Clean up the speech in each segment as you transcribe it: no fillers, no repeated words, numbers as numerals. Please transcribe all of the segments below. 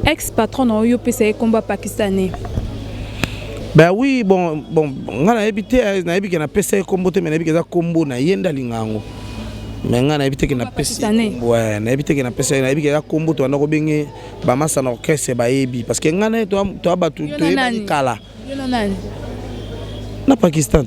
ex patron na yo opesa ye kombo ya pakistanais? Ben oui, bon, bon, nga nayebi te, eh, nayebi ke napesa ye kombo te, mais nayebi ke eza kombo na ye nde alinga yango. Mais nga nayebi te ke napesi ouais, nayebi te ke napesa ye, nayebi ke eza kombo tobanda kobenge bamasa na orchestre bayebi parce que nga na ye toa bato toyebani kala. Yo na nani? Na Pakistan.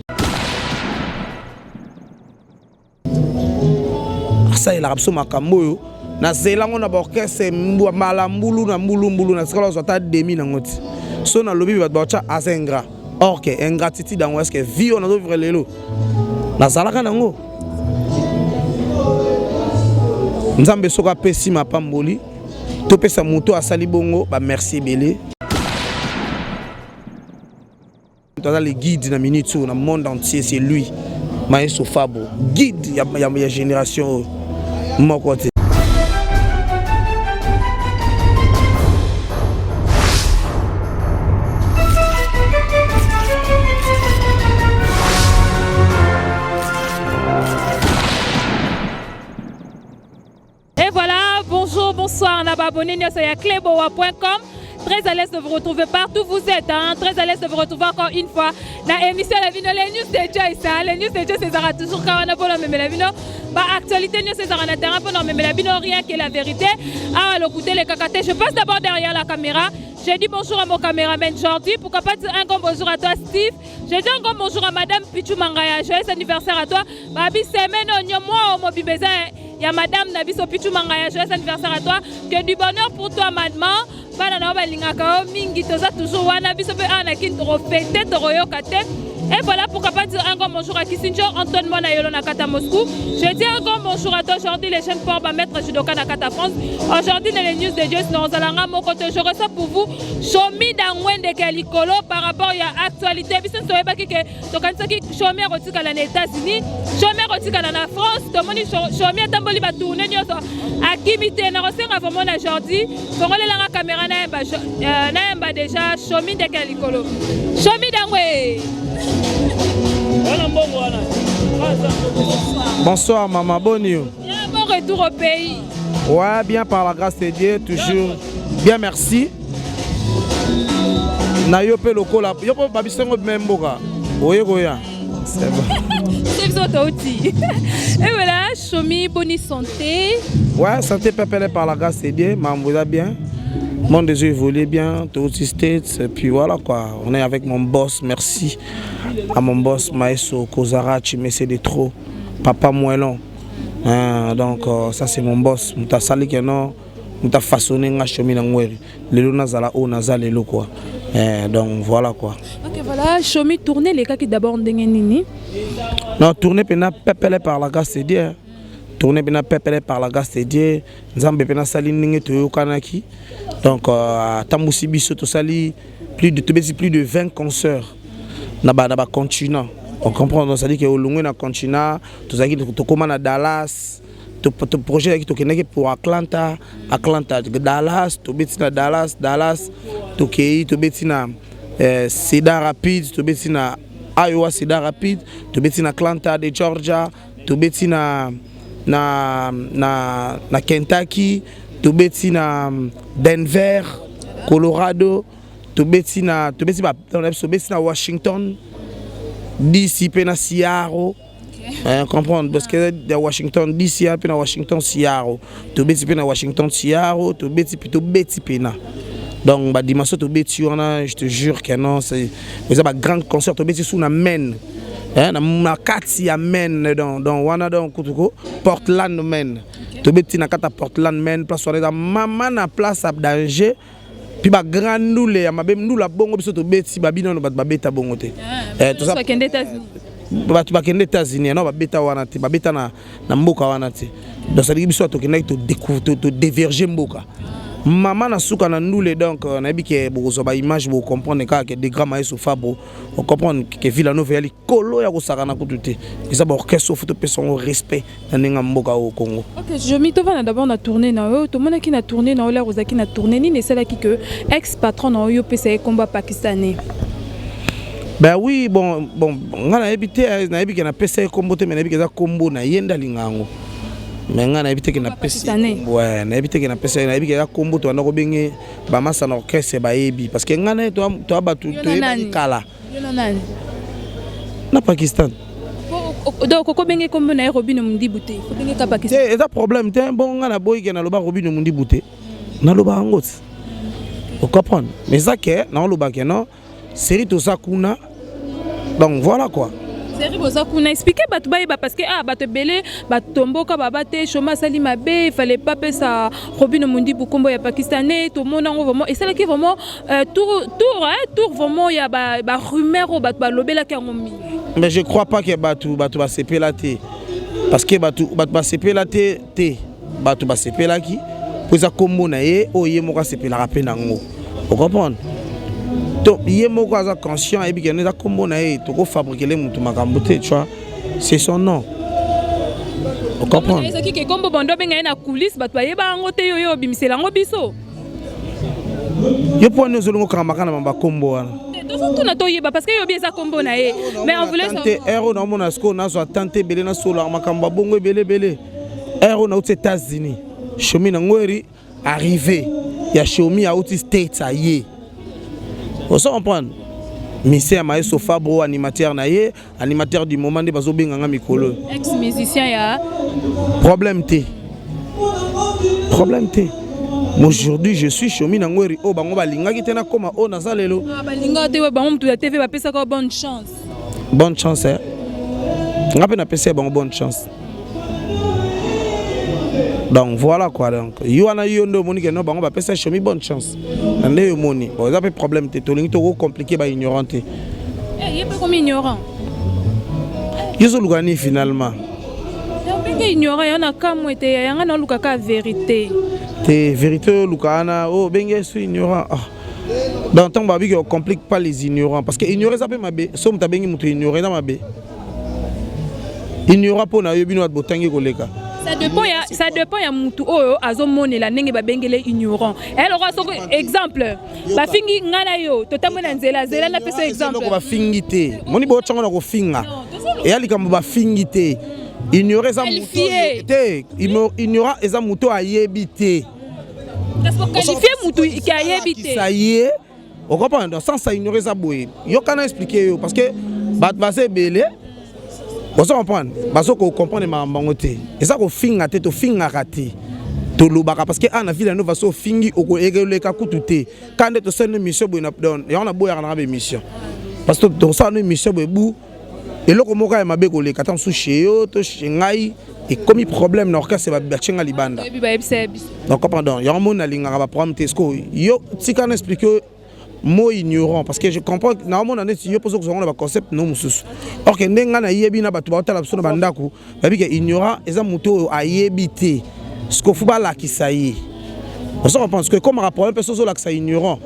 Asalelaka biso makambo oyo nazela yango na baorchestre mbala mbulu na mbulu mbulu na tikala ozwa ata demi nango ti so nalobi bato baotya aza ingrat or que ingratitude yango est-ce que vie oyo nazovivre lelo nazalaka nango nzambe soki apesi mapamboli topesa moto asali bongo bamerci ebele. Aza le guide na minute oyo na monde entier, c'est lui Maestro Fabo, guide ya, ya, ya génération oyo moko te. Et voilà, bonjour, bonsoir, na abonné nyonso ya cleboa.com. Très à l'aise de vous retrouver partout où vous êtes, hein? Très à l'aise de vous retrouver encore une fois. La émission La Vino, les news de Joyce, hein? Les news de Joyce, c'est toujours quand on a pour la Vino. Ba actualité news, c'est en terrain pour la Vino, rien que la vérité. Ah, le côté les cacatés. Je passe d'abord derrière la caméra. J'ai dit bonjour à mon caméraman Jordi. Pourquoi pas dire un grand bonjour à toi, Steve. J'ai dit un grand bonjour à Madame Pichou Mangaya. Joyeux anniversaire à toi. Babi semaine, moi, mobibeza. Ya madame na biso Pichou Mangaya, joyeux anniversaire à toi. Que du bonheur pour toi, maman. Bana na balingaka yo mingi, toza toujours wana biso pe ana kin toko fêter toko yoka te. Et voilà pourquoi pas dire un grand bonjour à Kissinjo, Antoine Monayolo Nakata Moscou. Je dis un grand bonjour à toi aujourd'hui, les jeunes ports maître judoka Nakata France. Aujourd'hui, dans les news de Dieu, nous allons mokoto. Je reçois pour vous Shomi Dangwende Kelikolo par rapport à l'actualité. Biso toyebaki ke tokanisaki Shomi akotikala na États-Unis, Shomi akotikala na France, tomoni Shomi atamboli ba tournée nyonso akimi te. Nakosenga vraiment na Jordi fongolelanga caméra nayemba nayemba déjà Shomi ndeke ya likolo Shomi Dangwe. Bonsoir maman, bonne yo. Bien, bon retour au pays. Ouais, bien par la grâce de Dieu, toujours. Bien, merci. Na yo pe lokola, yo pe babisengo me mboka. Oye koya. C'est bon. C'est biso touti. Et voilà, Shomi, bonne santé. Ouais, santé pepele par la grâce de Dieu, maman vous bien. Mon Dieu évolue bien, tout States, et puis voilà quoi. On est avec mon boss, merci à mon boss Maestro Kozara, Chimese de trop, Papa Moelon. Hein, donc ça c'est mon boss, Mutasali Keno, Muta façonné nga Shomi na ngweri. Lelo nazala o naza lelo quoi. Hein, donc voilà quoi. Ok voilà, Shomi tourner les kaki d'abord ndenge nini? Non, tourner pena pepele par la grâce de Dieu. Tourner pena pepele par la grâce de Dieu. Nzambe pena sali ndenge toyokanaki. Donc tambusi biso tosali plus de tobeti plus de 20 concerts na ba continent. On comprend donc ça dit que olongwe na continent, tozalaki tokoma na Dallas, to projet yaki tokendaki pour Atlanta, Atlanta Dallas, tobeti na Dallas, Dallas tokei tobeti na Cedar Rapids, tobeti na Iowa Cedar Rapids, tobeti na Atlanta de Georgia, tobeti na na na na Kentucky, tobeti na Denver, Colorado, tobeti na tobeti ba tobeti na Washington DC pe na Seattle. Hein, comprendre parce que de Washington DC pe na Washington Seattle, tobeti pe na Washington Seattle, tobeti pe tobeti pe na. Donc ba dimension tobeti wana, je te jure que non, c'est eza ba grand concert tobeti sous na Maine. Hein, na kati ya Maine donc donc wana donc kutuko Portland Maine. Tobeti na kata Portland Maine place wana eza mama na place à danger. Puis ba grand ndule ya mabe ndula bongo biso tobeti ba bino bato babeta bongo te. Toza bakende États-Unis. Bato bakende États-Unis non babeta wana te, babeta na na mboka wana te. Donc ça dit biso tokendaki to découvrir to déverger mboka. Mama na suka na ndule donc nayebi ke bokozwa ba image bo comprendre kaka ke de grand maestro Fabro, on comprendre que Villanova ya likolo ya kosaka na kutu te. Eza ba orchestre faut topesa yango respect na ndenge mboka au Congo. Ok, je m'y tovana d'abord na tournée na yo, tomonaki na tournée na yo la ozaki na tournée nini esalaki que ex patron na yo pesa ye komba pakistanais. Ben oui, bon bon nga nayebi te, nayebi ke napesa ye kombo te, mais nayebi ke eza kombo na ye nde alinga yango. Mais ngai nayebi te ke napesi, ouais, nayebi te ke napesi, nayebi ke eza kombo tobanda kobenge bamasa na orchestre, bayebi, parce que ngai naye toya bato toyebani kala na Pakistan. Donc okobenge kombo na ye Robino Mundibu te, obenge ka Pakistan? Te, eza problème te. Bongo ngai naboyi ke naloba Robino Mundibu te, naloba yango ti ocomprendre. Mais eza ke naoloba ke non, série toza kuna, donc voilà quoi. Série boza kuna, explique bato bayeba, parce que ah, bato ebele batomboka baba te, Choma asali mabe, fallait pas pesa Robino Mundibu kombo ya Pakistanais. Tomona yango vraiment esalaki vraiment tour tour, hein, tour vraiment ya barumeur oyo bato balobelaki yango mingi. Mais je crois pas que bato basepela te, parce que bato basepela te te, bato basepelaki po eza kombo na ye oyo ye moko asepelaka mpe nango, ocomprendre? To ye moko aza conscient, ayebi ke eza kombo na ye, tokofabriquele motu makambo te, tu vois, c'est son nom, ocomprendre? Ezalaki ke kombo bando abenga ye na coulisse, bato bayeba yango te, yo yo obimisela yango biso. Yo mpo wani ozolinga okangama na bakombo wana? Tozotuna toyeba, parce que yobi eza kombo na ye, mais on voulait te ere oyo naomona sikoyo nazwa tante ebele, nasolaka makambo ya bongo ebele ebele. Ere oyo nauti États-Unis, Shomi nango eri arrivé ya Shomi auti States, aye, ozo comprendre, mise ya Maestro Fabro, animateur na ye, animateur du moment nde bazobenganga mikolo. Ex musicien ya Problème te, problème te. Aujourd'hui je suis Shomi Nangweri oyo bango balingaki te nakóma oyo naza lelo. Balingaka te, bango mutu ya TV bapesaka bonne chance. Bonne chance, eh? Nga mpe napesi ya bango bonne chance, donc voilà quoi. Donc yo wana, yo nde omoni ke no, bango bapesa Shomi bonne chance na nde yo omoni. Bon, eza mpe problème te, tolingi tokocompliquer baignorant te. Ye mpe komi ignorant. Yo ozoluka nini finalement? Ndenge ignorant yo na kamwe te, yanga na olukaka vérité. Te, vérité oyo oluka wana oyo obenge so ignorant, ah. Donc ntango babiki, on complique pas les ignorants, parce que ignorer eza mpe mabe. So moto abengi moto ignoré, eza mabe. Ignorant mpo na yo, bino bato botangi koleka. Ça dépend ya mutu oyo azomonela ndenge babengele ignorant. Eloko soki exemple bafingi ngai na yo, totambwe na nzela nzela, napesa exemple. Bafingi te, moni botyango na kofinga, eya likambo bafingi te. Ignoré eza mutu te, ignorant eza mutu oyo ayebi te. Qualifie mutu ke ayebi te. Ye ocomprendre, dans sens ya ignoré eza boye, yokana explique yo, parce que bato baza ebele, ozo comprendre, bazo kocomprendre makambo yango te. Eza kofinga te, tofingaka te, tolobaka, parce que a na ville nova so ofingi ekoleka kutu te. Ka nde tosali no émission boye, yango naboyaka nanga baémission, parce que tosala no émission boye, bu eloko moko ya mabe koleka ta mosusu chez yo to chez ngai, ekomi problème na orchestre, batie nga libanda. Donc pardon, yango moni nalingaka baproblème te. Ce yo tika na explique mot ignorant, parce que je comprends, naomona neti yo mposo kozwango na baconcept no mosusu. Or ke nde ngai nayebi na bato baotala biso na bandako, bayebi ke ignorant eza moto oyo ayebi te, ce faut balakisa ye, ozo comprendre? Parce que ekomaka problème mpe so ozolakisa ignorant,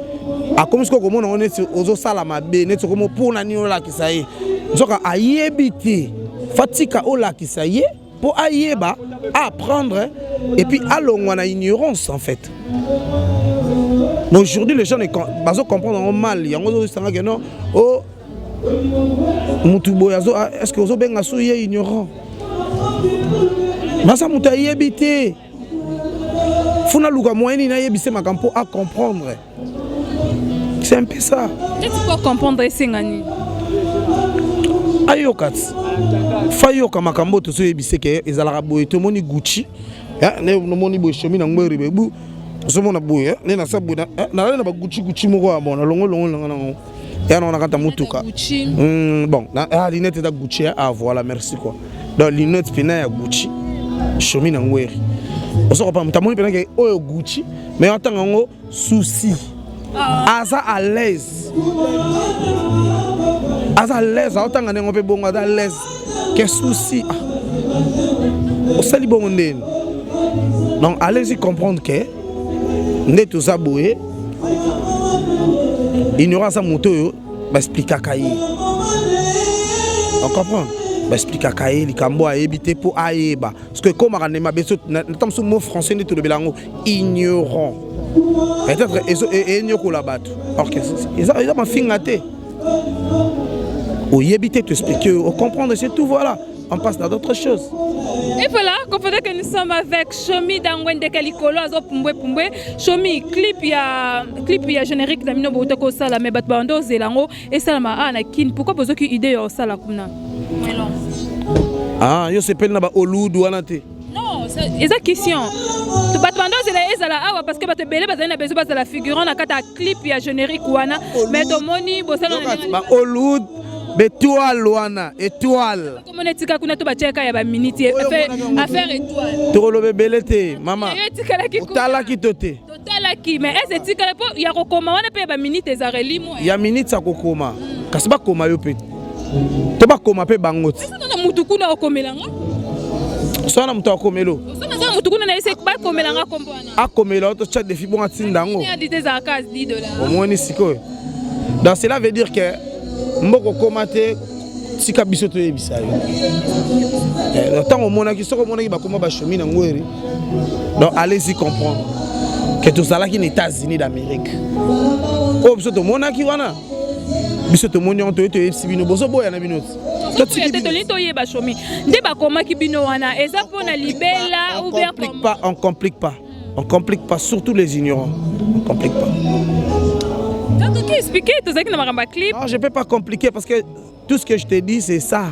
akomi sikoyo komona ngo neti ozosala mabe, neti okomi mpona nini olakisa ye, nzoka ayebi te. Fatika olakisa ye mpo ayeba, apprendre et puis alongwa na ignorance en fait. Mais aujourd'hui les gens bazo comprendre yango mal, yango ozosangaka non, o mutu boye, est ce que ozobenga so ye ignorant? Baza moto ayebi te, funa luka moyen nini ayebise makambo mpo acomprendre, c'est un peu ça. Neti po comprendre esenga nini? Ayoka ti fa yoka makambo oyo tozoyebise ke ezalaka boye. Tomoni Gucci nomoni boye, Shomi nango eribe bu ozomona boye nde nasa boye, nalali na bagucci Gucci moko ya bon, nalongolongo nanga nango ya nango na kati ya motuka. Bon, ah, lunette eza Gucci. Ah voilà, merci quoi. Donc lunette mpena ya Gucci, Shomi nango eri, ozokopa moto amoni mpena ke oyo Gucci, mais atanga yango souci, aza à l'aise, aza à l'aise, aotanga ndenge mpe bongo, aza à l'aise ke souci. Ah. Osali bongo ndeni? Donc allez-y comprendre ke nde toza boye, ignorance aza moto oyo baexplikaka ye, ocomprendre? Baexplikaka ye likambo ayebi te mpo ayeba, parce que ekomaka nde mabe. Nata mosusu mot français nde tolobela yango ignorant, peut-être enyokola bato, or eza mafinga te. Oyebi te, toexplike, ocomprendre, c'est tout, voilà. On passe dans d'autres choses. Et voilà, comprenez que nous sommes avec Shomi Dangwende Kalikolo, azo pumbwe pumbwe. Shomi, clip ya générique na bino bouta ko sala mais bato bando zelango et sala ma a na kin. Pourquoi bozoki idée yo sala kuna? Ah, yo sepeli na ba Hollywood wana te. Non, eza question. To bato bando zela ezala awa parce que bato ebele bazali na besoin bazala figurant na kati ya clip ya générique wana. Mais tomoni bosala na ba Hollywood betoile wana étoile. Komona etika kuna to batiaka ya baminiti affaire étoile. Tokoloba ebele te mama. Yo etikalaki kuna. Otalaki to te? Totalaki, mais ese etikala mpo ya kokoma wana mpe ya baminiti ezaka elimo. Ya miniti ya kokoma, kasi bakoma yo mpe to bakoma mpe bango ti. Na mutu kuna okomelanga. So na moto akomelo. Osana za mutu kuna na ese bakomelanga kombo wana. Akomela yo, totya défi bongo atinda yango. Te ezalaka 10 $. Omoni sikoyo, donc cela veut dire que mboka okoma te, tika biso toyebisa yo. Ntango omonaki, soki omonaki bakoma bashomi na ngweri, donc allez-y comprendre que tozalaki na États-Unis d'Amérique. Oyo biso tomonaki wana, biso tomoni yango, toye toyebisi bino, bozoboya na bino ti. Toboya te, tolingi toyeba Shomi nde bakomaki bino wana eza mpona libela ou bien? Complique pas, on complique pas, on complique pas, surtout les ignorants, on complique pas. Donc toki expliquer, tozalaki na makambo ya clip. Non, je peux pas compliquer parce que tout ce que je te dis, c'est ça.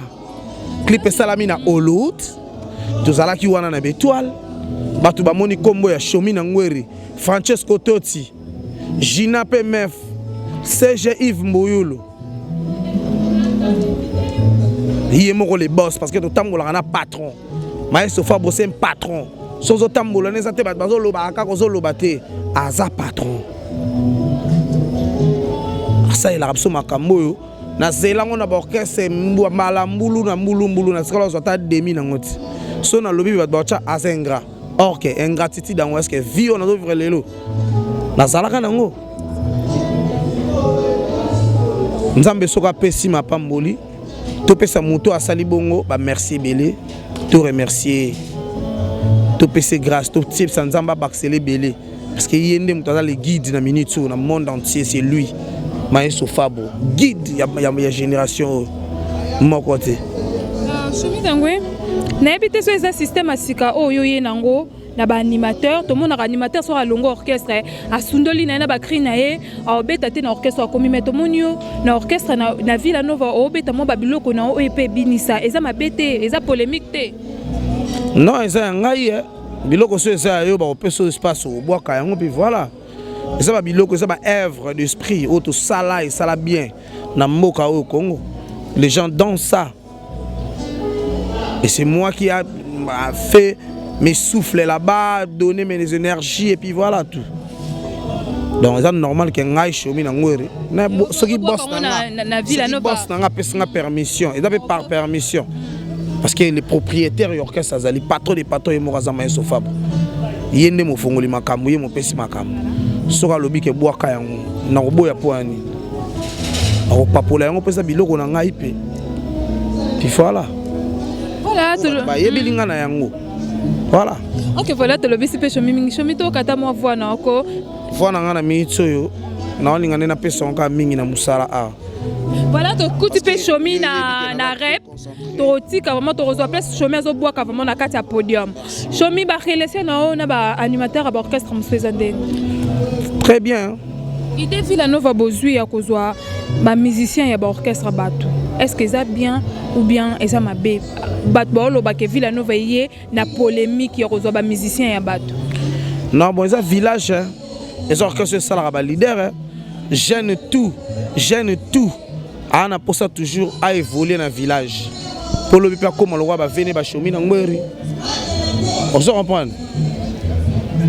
Clip esalami na Hollywood, tozalaki wana na baétoile, bato bamoni nkombo ya Shomi na Ngweri, Francesco Toti, Gina Pmf, CG Yves Mbuyulu, ye moko le boss, parce que totambolaka na patron Maestro Fabro, c'est un patron. So ozotambola na eza te, bato bazolobaka kaka, ozoloba te, aza patron, asalelaka biso makambo oyo. Nazelango na baorchestre mbala mbulu na mbulumbulu, na sikala ozwa ata demi nango ti. So nalobi, bato baotya aza ingrat, or que ingratitude yango, est-ce vie oyo nazovivre lelo nazalaka nango? Nzambe soki apesi mapamboli, topesa moto asali bongo bamerci ebele, to remercier, topesa grâce, totiebisa Nzambe abakisela ebele, parce que ye nde moto aza le guide na minute oyo na monde entier. C'est lui, Maestro Fabo, guide ya génération oyo moko te. Shomi Dangwe, nayebi te so eza système ya sika oyo ye nango na baanimateur. Tomonaka animateur soki alongo orchestre, asundoli na ye na bacri na ye, aobeta te na orchestre akomi. Mais tomoni yo na orchestre na Villa Nova, oobeta mwa babiloko na yo oyo mpe ebinisa. Eza mabe te, eza polémique te? Non, eza ya ngai ye. Biloko so eza ya yo, bakopesa oyo espace obwaka yango mpe voilà. Eza babiloko, eza baœuvre d'esprit oyo tosala, esala bien na mboka oyo Congo. Les gens dansent ça et c'est moi qui a fait mes souffles là-bas, donné mes énergies et puis voilà tout. Donc eza normal que ngai Shomi na Ngwere, soki boss na nga apesi nga permission, eza mpe par permission, parce que le propriétaire ya orchestre azali patron de patron, ye moko aza Maestro Fabo, ye nde mofongoli makambo, ye mopesi makambo. Soki alobi ke bwaka yango, nakoboya mpo ya nini? Nakopapola yango mpesa biloko na ngai mpe puis voilà. Bayebeli nga na yango, voilà. Ok, voilà, tolobisi mpe Shomi mingi. Shomi, tokata mwa voix na oko. Voix na ngai na miniti oyo, naolinga nde napesa yango kaka mingi na mosala awa. Voilà, tokuti mpe Shomi na rep, tokotika vraiment, tokozwa place. Shomi azobwaka vraiment na kati ya podium. Shomi, barelation na oyo na baanimateur ya baorchestre mosusu eza ndenge? Très bien. Idée Villa Nova bozwi ya kozwa bamusicien ya baorchestre bato, est ce que eza bien ou bien eza mabe? Bato baolobaka Villa Nova ye na polémique ya kozwa bamusicien ya bato. Non, bon, eza village, eza orchestre esalaka baleader jeune, tout jeune, tout aa na mposa toujours aévolue na village mpo lobi mpe akóma lokwa bavene bashomi na Ngweri. Ozo comprendre,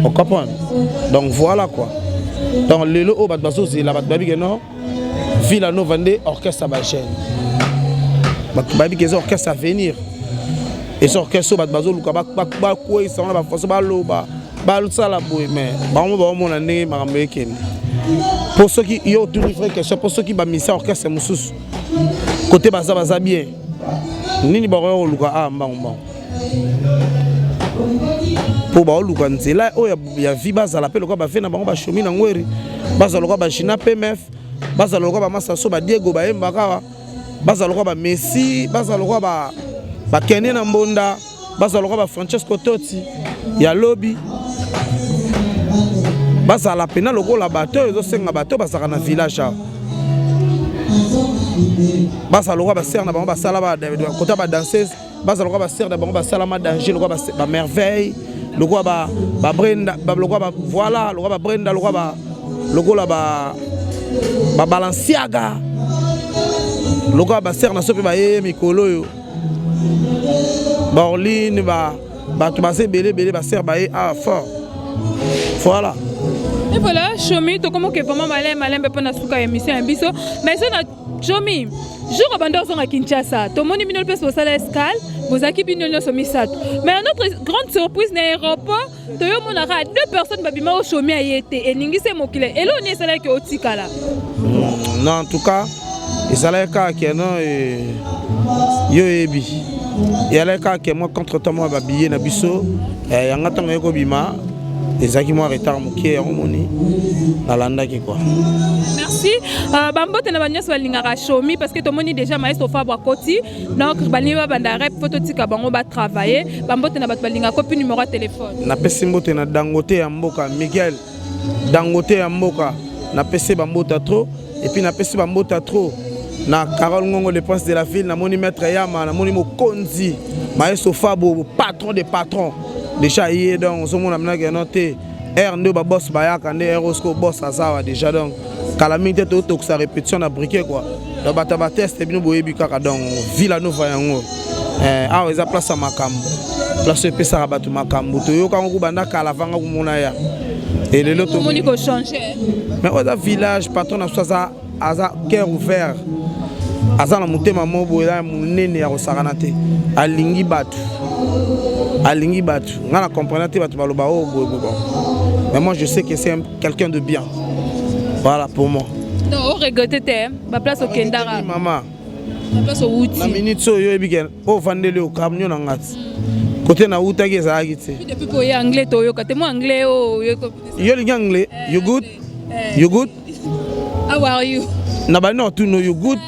o comprendre? Donc voilà quoi. Donc lelo oyo bato bazozela, bato bayebi ke non, Villa Nova nde orchestre ya bajeune. Bato bayebi ke eza orchestre avenir, eza orchestre oyo bato bazoluka bakweyisa wana bafaçon baloba, basala boye, mais bango baomona ndenge makambo ekende. Mpo soki yo otuni vraie question, mpo soki bamisa orchestre mosusu kote baza bien, nini bakoya koluka awa mbango mbango? Mpo baoluka nzela oyo ya vie, bazala mpe lokola bave na bango bashomi na Ngweri, bazala lokola bagina Pmf, bazala lokola bamasaso badiego bayembaka awa, bazala lokola bamessi, bazala lokola ba Bakende na mbonda, bazala lokola ba Francesco Totti ya lobi, bazala pena lokola bato oyo ezosenga bato bazalaka na village awa, bazala lokola basere na bango basala kota ba danseuse, bazala lokola basere na bango basalama danger, lokola ba Merveille, lokola ba Brenda, lokola ba voilà, lokola ba Brenda, lokola ba lokola ba ba Balenciaga, lokola basere na so mpe bayeye mikolo oyo baorline bato baza ebele ebele, basere baye awa fort, voilà. Et voilà, Chomi, tokomoke vraiment malembe malembe mpona suka ya émission ya biso. Mais so na Chomi, jour obanda ozonga Kinshasa, tomoni bino mpe bosala escale, bozalaki bino nyonso misato. Mais à notre grande surprise, na aéroport toyomonaka deux personnes babima, o Chomi aye te. Eningisi mokili. Eloko nini esalaki otikala? Non, en tout cas ezalaki kaka ke non, yo oyebi, ezalaki kaka ke mwa contretemps mwa babillet na biso yanga ntango ye kobima ezalaki mwa retard moke, yango moni nalandaki quoi. Merci. Bambote na banyonso balingaka Chomi, parce que tomoni déjà maestro Fabre akoti, donc balingi babanda rep, fo totika bango batravaille. Bambote na bato balingaka kopi, numéro ya téléphone. Napesi mbote na Dangote ya mboka, Miguel Dangote ya mboka, napesi bambota trop. Et puis napesi bambota trop na Carole Ngongo, le prince de la ville. Namoni maître Yama, namoni mokonzi maestro Fabo, patron des patrons déjà ye. Donc ozomona minaki no te aire nde baboss bayaka nde aire osiko boss aza awa déjà. Donc kala mingi te totokisa répétition na briquet quoi. Donc bato ya bateste bino boyebi kaka. Donc Villa Nova yango awa eza place ya makambo, place oyo epesaka bato makambo. Toyokango kubanda kala vanga komona ya elelo. Tomoni kochange. Mais oyo eza village, patron na biso aza cœur ouvert, aza na motema moko boye eza monene ya kosakana te. Alingi bato, alingi bato. Nga na comprendre te bato baloba oyo boye boye. Bon, mais moi je sais que c'est quelqu'un de bien, voilà pour moi. Non, oregrete te baplace okendaka? Mama. Baplace owuti. Na minute oyo oyebi ke oyo ovandeli okamio na nga ti kote nawutaki ezalaki te. Depuis po oye anglais, toyoka te mo anglais oyo. Yo olingi anglais? You good? You good? How are you? Na bandi na otuna you good.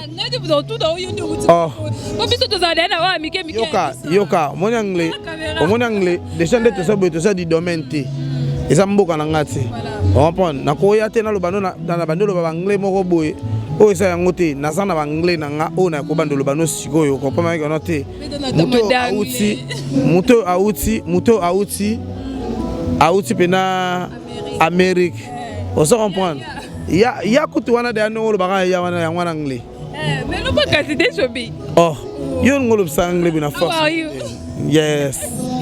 Oh. Po biso tozala daye na oyo mike mike. Yoka, yoka, omoni anglais, omoni anglais déjà nde toza boye, toza du domaine te, eza mboka na nga te, comprendre? Nakoya te naloba no na bandi oloba baanglais moko boye oyo eza yango te. Naza na baanglais na nga oyo nakobanda oloba no sikoyo, comprendre no te. Moto auti, moto auti, moto auti, auti mpena Amérique, ozo comprendre? Ya ya kutu wana deya ndenge olobaka ya wana, yango wana anglais. Mais loba kasi te, Chobi. Oh, yo olingi olobisa anglais boye na How force. are you? Yes,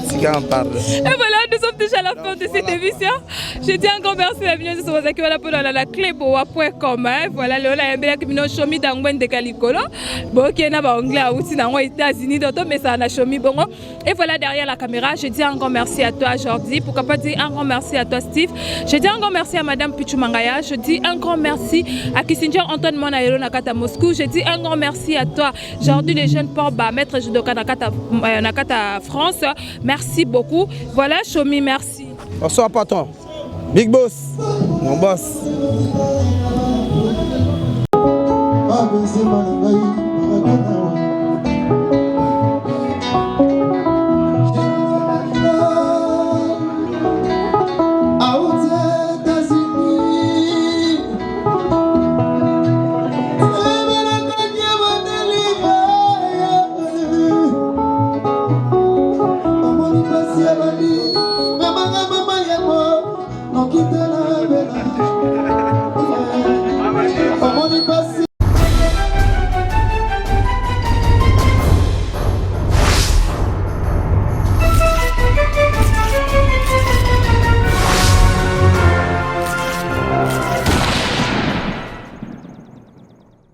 tika en parle. Et voilà, nous sommes déjà à la fin de cette émission. Je dis un grand merci à bino nyonso bozalaki wana mpona la cleboa.com. Voilà, lelo nayembelaki bino Chomi Dangwende Kalikolo. Boke na ba anglais auti nango États-Unis, donc tomesana na Chomi bongo. Et voilà, derrière la caméra, je dis un grand merci à toi Jordi, pourquoi pas dire un grand merci à toi Steve. Je dis un grand merci à Madame Pichou Mangaya, je dis un grand merci à Kissinger Antoine Monayelo Nakata Moscou, je dis un grand merci à toi Jordi les jeunes Port-Bas, maître judoka Nakata, Nakata France. Merci beaucoup. Voilà Chomi, merci. Bonsoir patron. Big boss, mon boss. Babenzema na ngai.